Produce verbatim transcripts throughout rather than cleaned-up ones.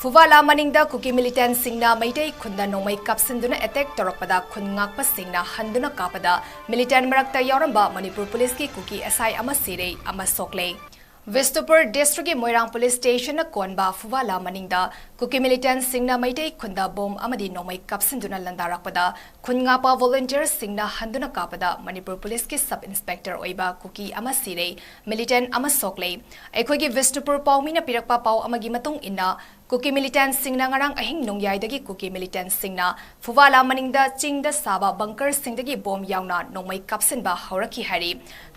ꯐꯨꯕꯥꯂꯥ ꯃꯅꯤꯡꯗ ꯀꯨꯀꯤ militantꯁꯤꯡꯅ ꯃꯩꯇꯩ ꯈꯨꯟꯗ ꯅꯣꯡꯃꯩ ꯀꯥꯞꯁꯤꯟꯗꯨꯅ attack ꯇꯧꯔꯛꯄꯗ ꯈꯨꯟ ꯉꯥꯛꯄꯁꯤꯡꯅ ꯍꯟꯗꯨꯅ ꯀꯥꯞꯄꯗ militant ꯃꯔꯛꯇ ꯌꯥꯎꯔꯝꯕ ꯃꯅꯤꯄꯨꯔ ꯄꯨꯂꯤꯁꯀꯤ ꯀꯨꯀꯤ SI ꯑꯃ ꯁꯤꯔꯦ, ꯑꯃ ꯁꯣꯛꯂꯦ꯫ ꯕꯤꯁꯅꯨꯄꯨꯔ districtꯀꯤ ꯃꯣꯏꯔꯥꯡ police stationꯅ ꯀꯣꯟꯕ ꯐꯨꯕꯥꯂꯥ ꯃꯅꯤꯡꯗ ꯀꯨꯀꯤ militantꯁꯤꯡꯅ ꯃꯩꯇꯩ ꯈꯨꯟꯗ bomb ꯑꯃꯗꯤ ꯅꯣꯡꯃꯩ ꯀꯥꯞꯁꯤꯟꯗꯨꯅ ꯂꯥꯟꯗꯥꯔꯛꯄꯗ ꯈꯨꯟ ꯉꯥꯛꯄ volunteerꯁꯤꯡꯅ ꯍꯟꯗꯨꯅ ꯀꯥꯞꯄꯗ ꯃꯅꯤꯄꯨꯔ ꯄꯨꯂꯤꯁꯀꯤ sub inspector ꯑꯣꯏꯕ ꯀꯨꯀꯤ ꯑꯃ ꯁꯤꯔꯦ, militant ꯑꯃ ꯁꯣꯛꯂꯦ꯫ ꯑꯩꯈꯣꯏꯒꯤ ꯕꯤꯁꯅꯨꯄꯨꯔ ꯄꯥꯎꯃꯤꯅ ꯄꯤꯔꯛꯄ ꯄꯥꯎ ꯑꯃꯒꯤ ꯃꯇꯨꯡ ꯏꯟꯅ, ꯀꯨꯀꯤ militantꯁꯤꯡꯅ ꯉꯔꯥꯡ ꯑꯍꯤꯡ ꯅꯣꯡꯌꯥꯏꯗꯒꯤ ꯀꯨꯀꯤ militantꯁꯤꯡꯅ ꯐꯨꯕꯥꯂꯥ ꯃꯅꯤꯡꯗ ꯆꯤꯡꯗ ꯁꯥꯕ bunkerꯁꯤꯡꯗꯒꯤ bomb ꯌꯥꯎꯅ ꯅꯣꯡꯃꯩ ꯀꯥꯞꯁꯤꯟꯕ ꯍꯧꯔꯛꯈꯤ ꯍꯥꯏꯔꯤ꯫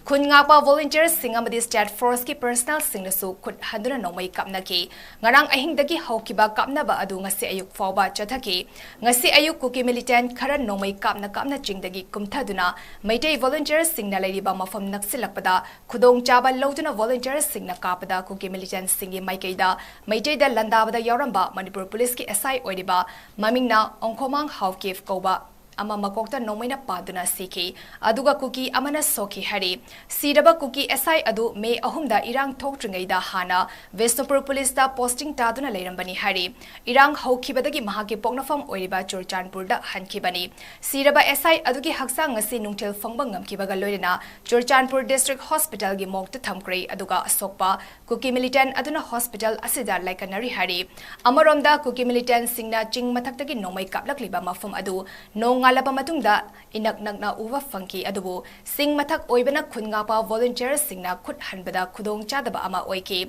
ꯈꯨꯟ ꯉꯥꯛꯄ volunteerꯁꯤꯡ ꯑꯃꯗꯤ state forceꯀꯤ personnelꯁꯤꯡꯅꯁꯨ ꯈꯨꯠ ꯍꯟꯗꯨꯅ ꯅꯣꯡꯃꯩ ꯀꯥꯞꯅꯈꯤ꯫ ꯉꯔꯥꯡ ꯑꯍꯤꯡꯗꯒꯤ ꯍꯧꯈꯤꯕ ꯀꯥꯞꯅꯕ ꯑꯗꯨ ꯉꯁꯤ ꯑꯌꯨꯛ ꯐꯥꯎꯕ ꯆꯠꯊꯈꯤ꯫ ꯉꯁꯤ ꯑꯌꯨꯛ ꯀꯨꯀꯤ militant ꯈꯔ ꯅꯣꯡꯃꯩ ꯀꯥꯞꯅ ꯀꯥꯞꯅ ꯆꯤꯡꯗꯒꯤ ꯀꯨꯝꯊꯗꯨꯅ ꯃꯩꯇꯩ volunteerꯁꯤꯡꯅ ꯂꯩꯔꯤꯕ ꯃꯐꯝ ꯅꯛꯁꯤꯜꯂꯛꯄꯗ ꯈꯨꯗꯣꯡꯆꯥꯕ ꯂꯧꯗꯨꯅ volunteerꯁꯤꯡꯅ ꯀꯥꯞꯄꯗ ꯀꯨꯀꯤ militantꯁꯤꯡꯒꯤ ꯃꯥꯏꯀꯩꯗ ꯃꯩꯇꯩꯗ ꯂꯥꯟꯗꯥꯕꯗ ꯌꯥꯎꯔꯝꯕ ꯃꯅꯤꯄꯨꯔ ꯄꯨꯂꯤꯁꯀꯤ SI ꯑꯣꯏꯔꯤꯕ ꯃꯃꯤꯡꯅ ꯑꯣꯡꯈꯣꯃꯥꯡ ꯍꯥꯎꯀꯤꯞ ꯀꯧꯕ ꯑꯃ ꯃꯀꯣꯛꯇ ꯅꯣꯡꯃꯩꯅ ꯄꯥꯟꯗꯨꯅ ꯁꯤꯈꯤ꯫ ꯑꯗꯨꯒ ꯀꯨꯀꯤ ꯑꯃꯅ ꯁꯣꯛꯈꯤ ꯍꯥꯏꯔꯤ꯫ ꯁꯤꯔꯕ ꯀꯨꯀꯤ SI ꯑꯗꯨ ꯃꯦ ꯑꯍꯨꯝꯗ ꯏꯔꯥꯡ ꯊꯣꯛꯇ꯭ꯔꯤꯉꯩꯗ ꯍꯥꯟꯅ ꯕꯤꯁꯅꯨꯄꯨꯔ ꯄꯨꯂꯤꯁꯇ posting ꯇꯥꯗꯨꯅ ꯂꯩꯔꯝꯕꯅꯤ ꯍꯥꯏꯔꯤ꯫ ꯏꯔꯥꯡ ꯍꯧꯈꯤꯕꯗꯒꯤ ꯃꯍꯥꯛꯀꯤ ꯄꯣꯛꯅꯐꯝ ꯑꯣꯏꯔꯤꯕ ꯆꯨꯔꯆꯥꯟꯄꯨꯔꯗ ꯍꯟꯈꯤꯕꯅꯤ꯫ ꯁꯤꯔꯕ SI ꯑꯗꯨꯒꯤ ꯍꯛꯆꯥꯡ ꯉꯁꯤ ꯅꯨꯡꯊꯤꯜ ꯐꯪꯕ ꯉꯝꯈꯤꯕꯒ ꯂꯣꯏꯅꯅ ꯆꯨꯔꯆꯥꯟꯄꯨꯔ district hospitalꯒꯤ morgueꯇ ꯊꯝꯈ꯭ꯔꯦ, ꯑꯗꯨꯒ ꯑꯁꯣꯛꯄ ꯀꯨꯀꯤ militant ꯑꯗꯨꯅ hospital ꯑꯁꯤꯗ ꯂꯥꯏꯀꯠꯅꯔꯤ ꯍꯥꯏꯔꯤ꯫ ꯑꯃꯔꯣꯝꯗ, ꯀꯨꯀꯤ militantꯁꯤꯡꯅ ꯆꯤꯡ ꯃꯊꯛꯇꯒꯤ ꯅꯣꯡꯃꯩ ꯀꯥꯞꯂꯛꯂꯤꯕ ꯃꯐꯝ ꯑꯗꯨ ꯅꯣꯡ ꯉꯥꯜꯂꯕ ꯃꯇꯨꯡꯗ ꯏꯅꯛ ꯅꯛꯅ ꯎꯕ ꯐꯪꯈꯤ, ꯑꯗꯨꯕꯨ ꯆꯤꯡ ꯃꯊꯛ ꯑꯣꯏꯕꯅ ꯈꯨꯟ ꯉꯥꯛꯄ volunteerꯁꯤꯡꯅ ꯈꯨꯠ ꯍꯟꯕꯗ ꯈꯨꯗꯣꯡ ꯆꯥꯗꯕ ꯑꯃ ꯑꯣꯏꯈꯤ꯫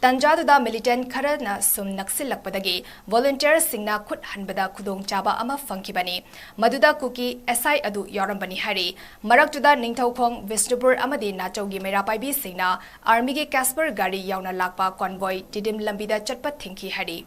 ꯇꯟꯖꯥꯗꯨꯗ militant ꯈꯔꯅ ꯁꯨꯝ ꯅꯛꯁꯤꯜꯂꯛꯄꯗꯒꯤ volunteerꯁꯤꯡꯅ ꯈꯨꯠ ꯍꯟꯕꯗ ꯈꯨꯗꯣꯡ ꯆꯥꯕ ꯑꯃ ꯐꯪꯈꯤꯕꯅꯤ꯫ ꯃꯗꯨꯗ ꯀꯨꯀꯤ SI ꯑꯗꯨ ꯌꯥꯎꯔꯝꯕꯅꯤ ꯍꯥꯏꯔꯤ꯫ ꯃꯔꯛꯇꯨꯗ ꯅꯤꯡꯊꯧꯈꯣꯡ, ꯕꯤꯁꯅꯨꯄꯨꯔ ꯑꯃꯗꯤ ꯅꯥꯆꯧꯒꯤ ꯃꯩꯔꯥ ꯄꯥꯏꯕꯤꯁꯤꯡꯅ armyꯒꯤ Casper ꯒꯥꯔꯤ ꯌꯥꯎꯅ ꯂꯥꯛꯄ convoy ꯇꯤꯗꯤꯝ ꯂꯝꯕꯤꯗ ꯆꯠꯄ ꯊꯤꯡꯈꯤ ꯍꯥꯏꯔꯤ꯫